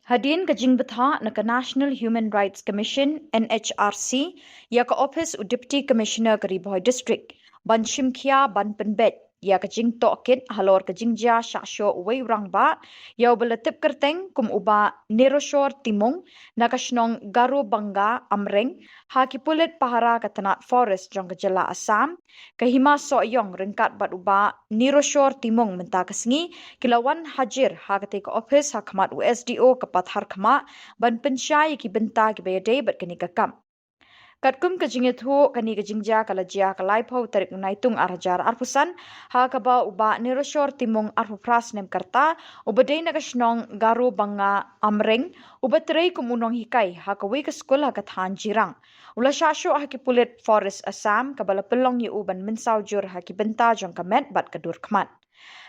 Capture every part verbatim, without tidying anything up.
Hadien ka jingbthah na ka National Human Rights Commission, N H R C, ïa ka ophis u Deputy Commissioner ka Ri Bhoi District ban shim khia ban pynbeit ïa ka jingtohkit halor ka jingjia shah shoh uwei u rangbah ïa uba la tip kyrteng kum u Bah Niroshor Timung na ka shnong Garobanga, Amreng, ha ki pulit pahara ka tnat Forest jong ka jylla Assam, ka Hima Sohiong ryngkat bad u Bah Niroshor Timung mynta ka sngi ki la wan hajir ha katei ka ophis ha khmat u S D O ka Patharkhmah ban pynshai ïa ki bynta kiba ïadei bad kane ka kam. Katkum ka jingïathuh, kane ka jingjia ka la jia ha ka laiphew tarik u Naitung arhajar arphew san, ha kaba u Bah Niroshor Timung, arphew phra snem ka rta, uba dei na ka shnong Garobanga, Amreng, uba trei kum u nonghikai ha kawei ka skul ha ka thaiñ Jirang, u la shah shoh ha ki pulit Forest Assam, kaba la pynlong ïa u ban mynsaw jur ha ki bynta jong ka met bad ka dur khmat.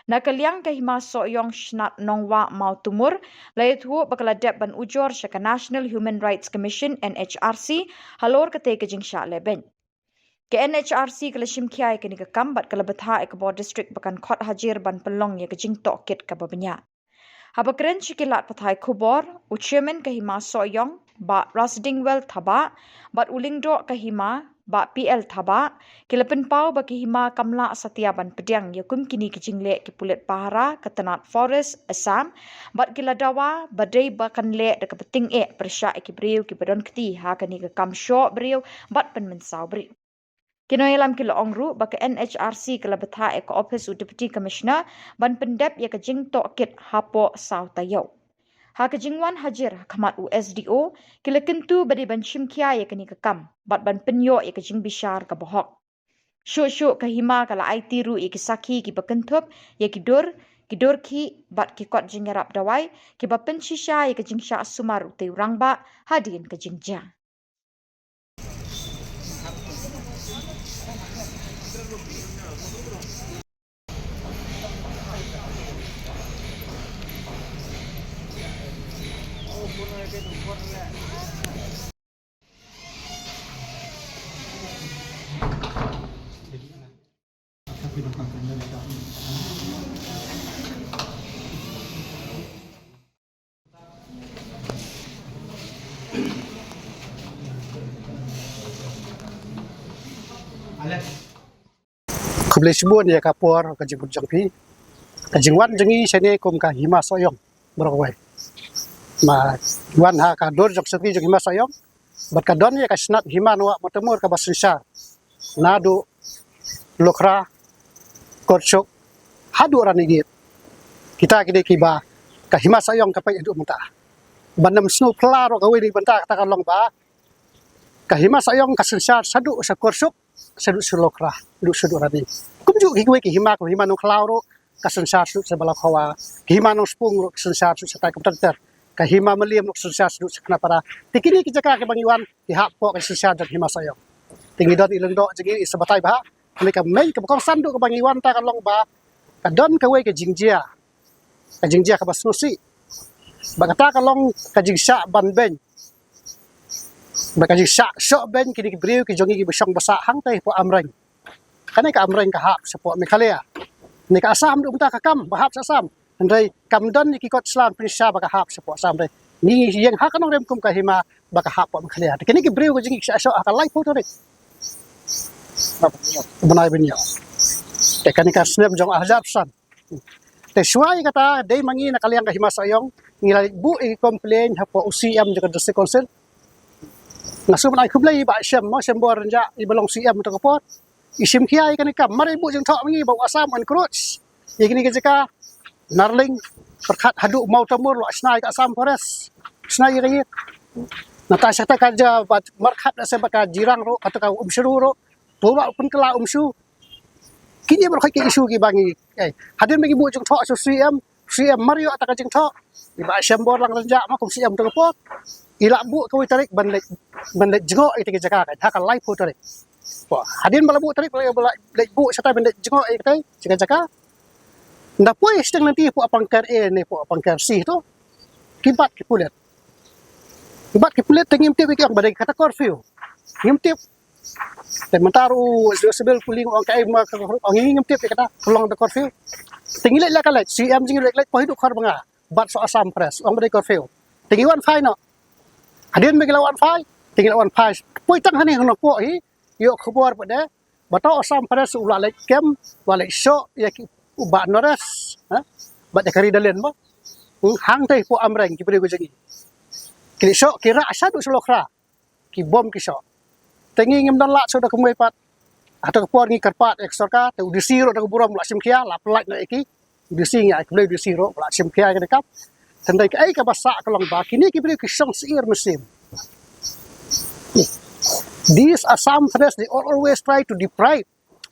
Na ka liang ka Hima Sohiong Shnat Nongwah Mawtumur la ïathuh ba ka la dep ban ujor sha ka National Human Rights Commission, N H R C, halor katei ka jingshah lehbeiñ. Ka N H R C ka la shim khia ïa kane ka kam bad ka la bthah ïa ka bor district ba kan khot hajir ban pynlong ïa ka jingtohkit kaba bniah. Haba kren sha ki lad pathai khubor, u Chairman ka Hima Sohiong, Bah Rasdingwell Thabah, bad u Lyngdoh ka Hima, Bah P L Thabah, ki la pynpaw ba ka Hima kam lah satia ban pdiang ïa kum kine ki jingleh ki pulit pahara ka tnat Forest Assam, bad ki la dawa ba dei ba kan leh da kaba tyngeh pyrshah ïa ki briew kiba don kti ha kane ka kam shoh briew bad pynmynsaw briew. Ki nongïalam ki la ong ruh ba ka N H R C ka la bthah ïa ka ophis u Deputy Commissioner ban pyndep ïa ka jingtohkit hapoh saw taïew. Ha ka jingwan hajir ha khmat u S D O, ki la kyntu ba dei ban shim khia ïa kane ka kam bad ban pynïoh ïa ka jingbishar kaba hok. Shuh shuh ka Hima ka la aiti ruh ïa ki sakhi kiba kynthup ïa ki dur, ki dur khih bad ki kot jingïarap dawai kiba pynshisha ïa ka jingshah sumar utei u rangbah hadien ka jingjia. Khublei shibun ïa ka por ka jingmut jong phi. Ka jingwan jong ngi shane kum ka Hima Sohiong baroh kawei. Ma wan ha ka dur jong shatei jong Hima Sohiong. Bad ka don ïa ka shnat Hima Nongwah Mawtumur kaba synshar naduh Lukhra, Korshuk haduh Ranigit. Kita ki dei kiba ka Hima Sohiong ka peit haduh mynta. Ban ym sngewphylla ruh kawei na ki bynta kata ka long ba ka Hima Sohiong ka synshar shaduh sha Korshuk, shaduh sha Lukhra, shaduh shaduh Rani. Kumjuh kiwei ki hima, ka hima Nongkhlaw ruh ka synshar shaduh sha Balakhawa, ka hima Nongspung ruh ka synshar shaduh shatai kumta ter. Ka hima Mylliem ruh ka synshar shaduh sha Khanapara. Te kine ki jaka kiba ngi wan ki hap hapoh ka synshar jong Hima Sohiong. Te ngi don i Lyngdoh jong ngi, i sa batai bha. Kane ka main kaba kongsan duh kaba ngi wan ta ka long ba ka don kawei ka jingjia, ka jingjia kaba sngewsih. Ba kata ka long ka jingshah ban beiñ, ba ka jingshah shoh beiñ kine ki briew ki jong ngi kiba shong ba sah hangtai hapoh Amreng. Kane ka Amreng ka hap shapoh Meghalaya. Kane ka Assam, haduh mynta ka kam ba hap sha Assam. Hynrei kam don ïa ki kot slam pynshai ba ka hap shapoh Assam. Hynrei ngi ïeng ha ka nongrim kum ka Hima ba ka hap hapoh Meghalaya. Te kine ki briew ki jong ngi ki shah shoh ha ka laiphew tarik u bnai ba ñiew. Te kane ka snem jong arhajar arphew san. Te shuwa ïa kata, dei ma ngi na ka liang ka Hima Sohiong ngi la leit buh ïa ka complain hapoh u C M jong ka District Council. Nga sngewbha ban ai khublei ïa i Bah Shem, mo, Shembor Rynjah, iba long C M mynta ka por. I shim khia ïa kane ka kam, mar i buh jingthoh ma ngi ba u Assam u encroach ïa kine ki jaka. Narling, pyrkhat haduh Mawtamur ruh shna ïa ka Assam Forest. Shna ïa ka ïit. Nangta shatei ka jaka ba markhap da se bad ka Jirang ruh, kata ka Umshru ruh. To ba pynkylla Umshru. Kine baroh ki issue kiba ngi, eh, hadien ba ngi buh jingthoh sha u C M, C M mar ïoh ïa kata ka jingthoh. I Bah Shembor Lang Rynjah, ma, kum C M mynta ka por, i la buh kawei tarik ban leit, ban leit jngoh ïa kata ka jaka, ha ka laiphew tarik. Hadien ba la buh tarik, ba la leit buh shatai ban leit jngoh ïa kata ka jaka. Nda poi shiteng lynti hapoh pangker A ne hapoh pangker C to, ki bat ki pulit. Ki bat ki pulit te ngim tip ïa ki, ong ba dei kata curfew. Ngim tip. Te mynta ruh u Civil Police u ong kaei, ma ka, ong ngi ngim tip ïa kata, ka long da curfew. Te ngi leit la ka leit, C M jong ngi leit, leit poi haduh Kharbanga, bat sha Assam Forest, ong ba dei curfew. Te ngi wan phai noh. Hadien ba ngi la wan phai, te ngi la wan phai. Poi tang hangne ha Nongpoh hi, ïoh khubor pat de ba uto u Assam Forest u la leit kem, u la leit shoh ïa ki, u Bah Naresh, ha? Bad ïa ka Ridalin mo. Hmm, hangtei hapoh Amreng ki briew ka jong ngi. Ki leit shoh, ki rah shaduh sha Lokhra. Ki bom ki shoh. Te ngi ngim don lad shuh da kumwei pat. Hato ka por ngi kyrpad ïa ka sorkar, te u D C ruh da ka burom la shim khia, la pyllait noh ïa ki. U D C ngi ai khublei, u D C ruh la shim khia ïa kane ka kam. Te hynrei kaei kaba sah ka long ba kine ki briew ki shong syiar mynsiem. These Assam Forest, they always try to deprive,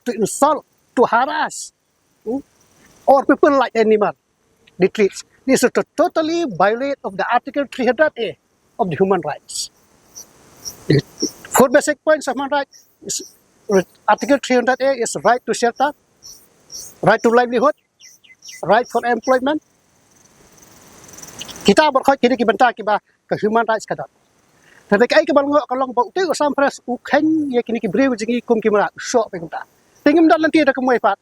to insult, to harass, hmm, our people like animal. They treat. This is to totally violate of the Article three hundred A of the human rights. The four basic points of human rights is, Article three hundred A is right to shelter, right to livelihood, right for employment. Kita baroh khoit kine ki bynta kiba ka human rights ka don. Te kaei kaba lyngngoh ka long ba utei u Assam Forest u kheiñ ïa kine ki briew jong ngi kum ki mrad, u shoh pynta. Te ngim don lynti da kumwei pat.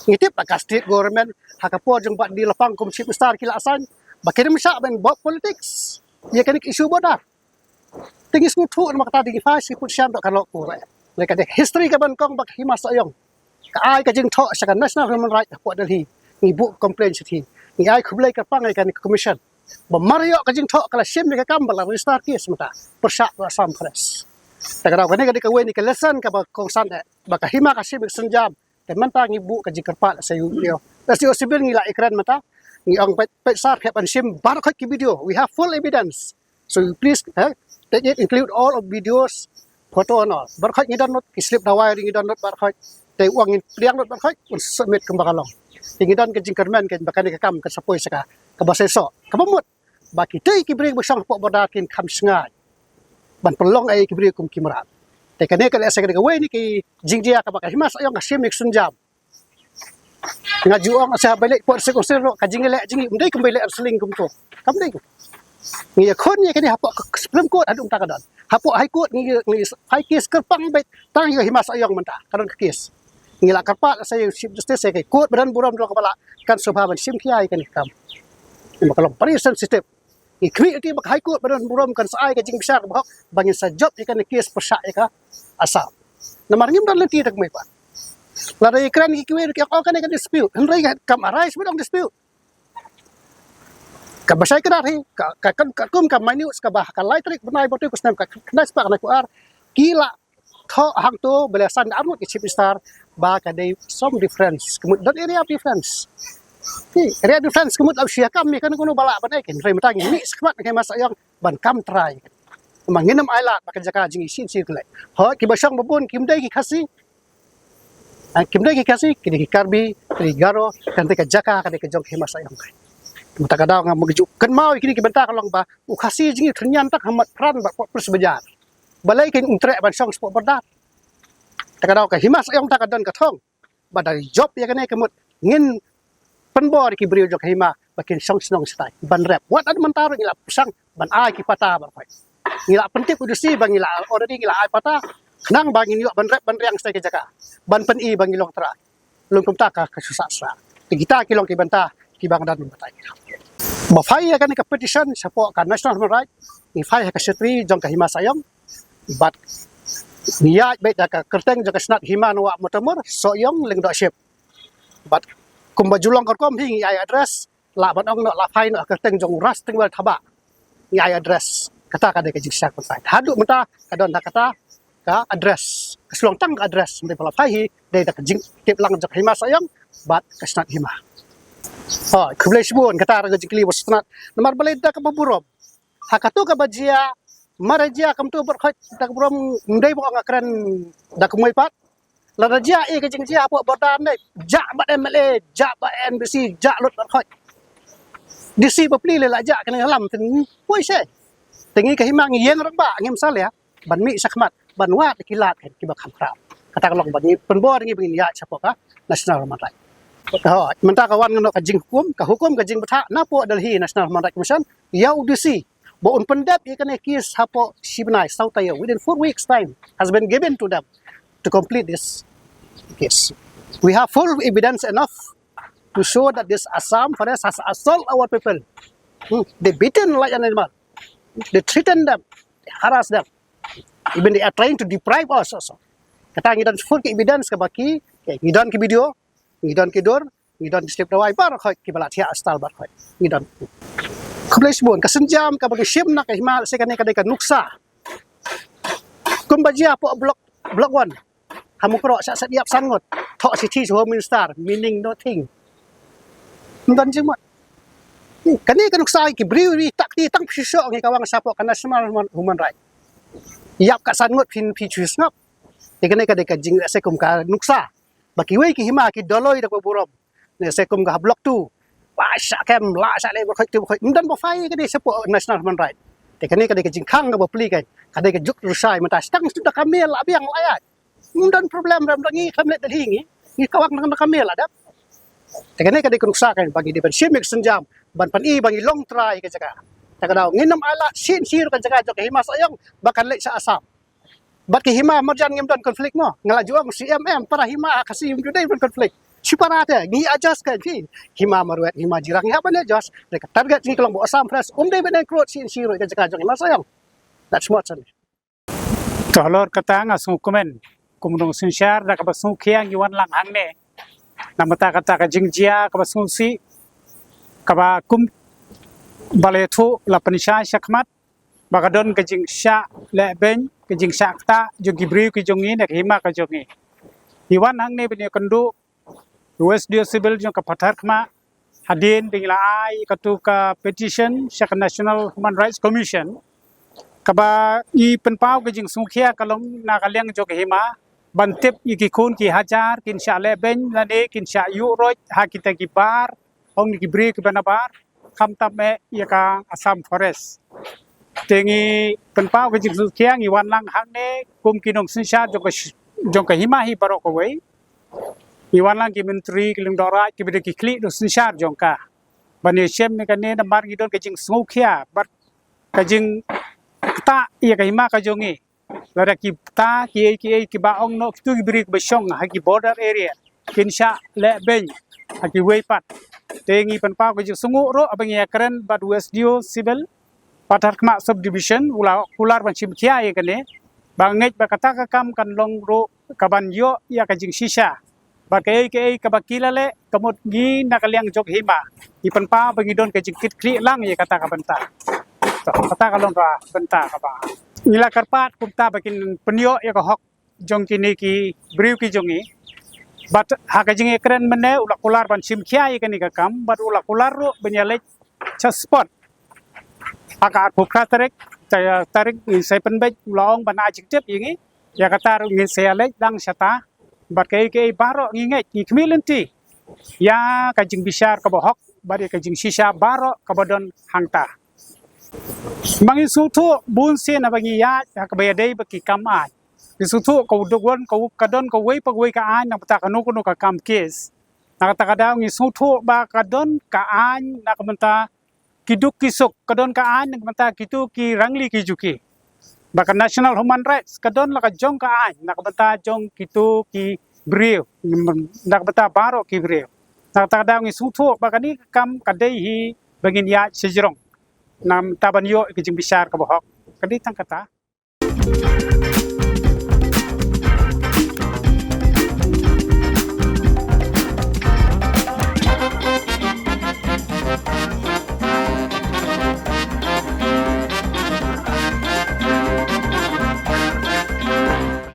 Ngi tip ba ka state government ha ka por jong Bah D. Lapang kum Chief Minister ki la assign ba kim shym shah ban bok politics ïa kane ka issue border. Te ngi sngewthuh namar kata, te ngi phai sha pud sha ïa ka lok pura. Lei ka dei history kaban kong ba ka Hima Sohiong ka ai ka jingthoh sha ka National Human Rights hapoh Delhi. Ngi buh complaint shathie. Ngi ai khublei kyrpang ïa kane ka commission ba mar ïoh ka jingthoh ka la shim ïa ka kam ba la register case mynta pyrshah ïa u Assam Forest. Te ka daw kane ka dei kawei na ki lesson kaba kongsan eh ba ka Hima ka shim ïa ka sienjam. Te mynta ngi buh ka jingkyrpad sha u, ïa u S D O Civil, ngi la ïakren mynta. Ngi ong peit, peit sir, peit ban shim baroh khoit ki video. We have full evidence. So please, eh, take it, include all of videos, photo and all. Baroh khoit ngi download, ki slip dawai ruh ngi download baroh khoit. Te u ong ngin pdiang lut baroh khoit, un submit kumba ka long. Te ngi don ka jingkyrmen keiñ ba kane ka kam kan sa poi sha ka, kaba seisoh, kaba mut ba kitei ki briew ba shong hapoh border kin kham shngaiñ ban pynlong ïa ki briew kum ki mrad. Te kane ka lehse ka dei kawei na ki jingjia kaba ka Hima Sohiong ka shim ïa ka sienjam. Nga ju ong sa ba leit port sik usir ruh ka jingïaleh jong ngi ym dei kum ba leh wrestling kumto. Kam dei. Ngi ïakhun ïa kane hapoh ka Supreme Court haduh mynta ka don. Hapoh High Court ngi, ngi file case kyrpang beit tang ïa ka Hima Sohiong mynta ka don ka case. Ngi la kyrpad sa ïa u Chief Justice ïa ka court ba don burom jong ka ba lah kan sngewbha ban shim khia ïa kane ka kam. Namar ka long very sensitive. Ngi khmih lynti ba ka High Court ba don burom kan sa ai ka jingbishar kaba hok ba ngin sa jop ïa kane ka case pyrshah ïa ka Assam. Namar ngim don lynti da kumwei pat. Lada ïakren ïa kiwei ruh ki ong, oh, kane ka dispute. Hynrei ka kam arise ba dang dispute. Kaba shai kdar hi ka, ka, ka, ka kum ka minutes kaba ha ka lai tarik bnai ba tu ka snem ka khyndai spah khyndai phew ar ki la thoh hangto ba la san da arngut ki Chief Minister ba ka dei some difference. Ka mut don area of difference. Ki area of difference ka mut la shu ïakam ïa kano kano ba lah ban ai, hynrei mynta ngi mih shakhmat na ka Hima Sohiong ban kam trai. Ma ngin ym ai lad ba ka jaka jong ngi shisien shisien ka leh. Hooid kiba shong ba bun kim dei ki Khasi. Ah, kim dei ki Khasi, ki dei ki Karbi, ki dei ki Garo, kan dei ka jaka ka dei ka jong ka Hima Sohiong. Mynta ka daw nga ma ka ju kynmaw ïa kine ki bynta ka long ba u Khasi jong ngi u thynnian tang ha mat pran bad pop pris bajar. Balei kin ym treh ban shong shapoh border. Ta ka daw ka Hima Sohiong ta ka don ka thong ba da jop ïa kane ka mut ngin pynbor ïa ki briew jong ka Hima ba kin shong shnong shatai ban rep. Wat la mynta ruh ngi la pyrshang ban ai ki pata baroh khoit. Ngi la pyntip u D C ba ngi la already ngi la ai pata khnang ba ngin ïoh ban rep ban riang shatai ka jaka ban pyni ba ngi long trai. Long kumta ka, ka shu sah sah. Te kita ki long ki bynta kiba nga don ban batai. Ba file ïa kane ka petition shapoh ka National Human Rights, ngi file ha ka secretary jong ka Hima Sohiong. Bad ngi ïaid beit da ka kyrteng jong ka Shnat Hima Noah Motomur Sohiong Lyngdoh Ship. Bad kumba ju long ka rukom hi ngi ai address, lah ban ong noh, lah file noh ha ka kyrteng jong u Ras Tengwel Thabah. Ngi ai address. Kata ka dei ka jingshisha ka file. Haduh mynta ka don da kata ka address. Ka shu long tang ka address. Hynrei ba la file hi dei da ka jingtip lang jong ka Hima Sohiong bad ka Shnat Hima. Hooid, khublei shibun, kata ruh ka jingkylli ba sngewtynnat. Namar balei da kaba burom. Ha kato kaba jia, mar jia kumto baroh khoit da ka burom, ym dei ba ong nga kren da kumwei pat. Lada jia ïa ka jingjia hapoh border ne, jah bad M L A, jah bad N B C, jah lut baroh khoit. D C bapli lei la jah kane ka lam, te poi seh. Te ngi ka Hima ngi ïeng rangbah, ngim salia ban mih shakhmat ban wad ki lad kiba kham khraw. Kata ka long ba ngi pynbor ngi ba ngin ïaid shapoh ka National Human Rights. Hooid, mynta ka wan noh ka jinghukum, ka hukum ka jingbthah napoh Delhi National Human Rights Commission ïa u D C ba un pyndep ïa kane ka case hapoh shi bnai, saw taïew, within four weeks time has been given to them to complete this case. We have full evidence enough to show that this Assam Forest has assault our people. Hmm. They beaten like an animal. They threaten them. They harass them. Even they are trying to deprive us also. Kata ngi don full ki evidence kaba ki, okay, ngi don ki video, ngi don ki dur, ngi don ki slip dawai baroh khoit kiba la thiah astal baroh khoit. Ngi don. Khublei shibun, ka sienjam kaba ngi shim na ka hima se kane ka dei ka nuksa. Kumba jia hapoh block, block one. Ha Mukroh sha shet ïap san ngut. Thoh shithi sha Home Minister, meaning nothing. Ym don jingmut. Kane ka nuksa ki briew ri tak ti tang phi shoh ngi kawang shapoh ka National Human, Human Right. Ïap ka san ngut phin phi shu sngap. Te kane ka dei ka jing se kum ka nuksa. Ba kiwei ki hima ki doloi da kaba burom. Ne se kum ka ha block two. La sha kem, la sha le ba khoi tu ba khoi. Ym don ba phai ka dei shapoh National Human Right. Te kane ka dei ka jingkhang kaba pli ka. Ka dei ka juk rushai mynta. Stang stu da ka mel la biang la ïa. Ym don problem rem da ngi kham leit Delhi ngi. Ngi kawang da ka mel la dap. Te kane ka dei ka nuksa ka ba ngi dei ban shim ïa ka sienjam. Ban pan i ba ngi long trai ka jaka. Te ka daw ngin ym ai lad shin shi ruh ka jaka jong ka hima Sohiong ba kan leit sha Assam. Bad ki hima marjan ngim don conflict mo. Nga la ju ong C M M para hima ha Khasi ym ju dei ban conflict. Shi para te ngi adjust ka ngi. Hima Marwet, hima Jirang, hima ban adjust. Dei ka target ngi ka long ba Assam Fresh um dei ban encroach shin shi ruh ka jaka jong hima Sohiong. That's what. To halor kata nga sngewkmen kum u nongsynshar da kaba sngewkhia ngi wan lang hangne. Namar kata ka jingjia kaba sngewsih kaba kum ba la ïathuh la pynshai shakhmat ba ka don ka jingshah lehbeiñ, ka jingshah ktah jong ki briew ki jong ngi ne ka hima ka jong ngi. Ngi wan hangne ban ïakynduh u S D O Civil jong ka Patharkhmah hadien ba ngi la ai katu ka petition sha ka National Human Rights Commission kaba ngi pynpaw ka jingsngewkhia ka long na ka liang jong ka hima ban tip ïa ki khun ki hajar kin shah lehbeiñ lane kin shah ïuh roit ha kita ki bar, ong ki briew kiba nabar, khamtam eh ïa ka Assam Forest. Te ngi pynpaw ka jingsngewkhia ngi wan lang hangne kum ki nongsynshar jong ka sh-, jong ka hima hi baroh kawei. Ngi wan lang ki myntri ki lyngdoh raij kiba dei ki khlieh nongsynshar jong ka. Ban ïashem ïa kane namar ngi don ka jingsngewkhia bad ka jingktah ïa ka hima ka jong ngi. Lada ki bta kiei kiei kiba ong noh kitu ki briew kiba shong ha ki border area kin shah lehbeiñ ha kiwei pat. Te ngi pynpaw ka jingsngewnguh ruh haba ngi ïakren bad u S D O Civil Patharkhmah Subdivision u la kular ban shim khia ïa kane. Ba ngeit ba kata ka kam kan long ruh kaban ïoh ïa ka jingshisha. Ba kaei kaei kaba ki la leh ka mut ngi na ka liang jong ka hima ngi pynpaw ba ngi don ka jingkitkhlieh lang ïa kata ka bynta. To, kata ka long ka bynta kaba ngi la kyrpad kumta ba kin pynïoh ïa ka hok jong kine ki briew ki jong ngi. Bad ha ka jingïakren mynne u la kular ban shim khia ïa kane ka kam bad u la kular ruh ban ïaleit sha spot. Ha ka arphew phra tarik, ta-, tarik ngin sa pynbeit u la ong ban ai jingtip ïa ngi. Ïa kata ruh ngin sa ïaleit dang shata. Bad kaei kaei baroh ngi ngeit ngi khmih lynti ïa ka jingbishar kaba hok bad ïa ka jingshisha baroh kaba don hangta. Ma ngi sngewthuh bun sien haba ngi ïaid ha kaba ïadei bad ki kam aiñ. Ngi sngewthuh ka u duk won ka u, ka don kawei pa kawei ka aiñ na ka bynta kano kano ka kam kes. Na kata ka daw ngi sngewthuh ba ka don ka aiñ na ka bynta ki duk ki suk, ka don ka aiñ na ka bynta kitu ki rangli ki juki. Ba ka National Human Rights ka don la ka jong ka aiñ na ka bynta jong kitu ki briew, na ka bynta baroh ki briew. Na kata ka daw ngi sngewthuh ba kane ka kam ka dei hi ba ngin ïaid shajrong. Namar ban ïoh ka jingbishar kaba hok. Ka dei tang kata.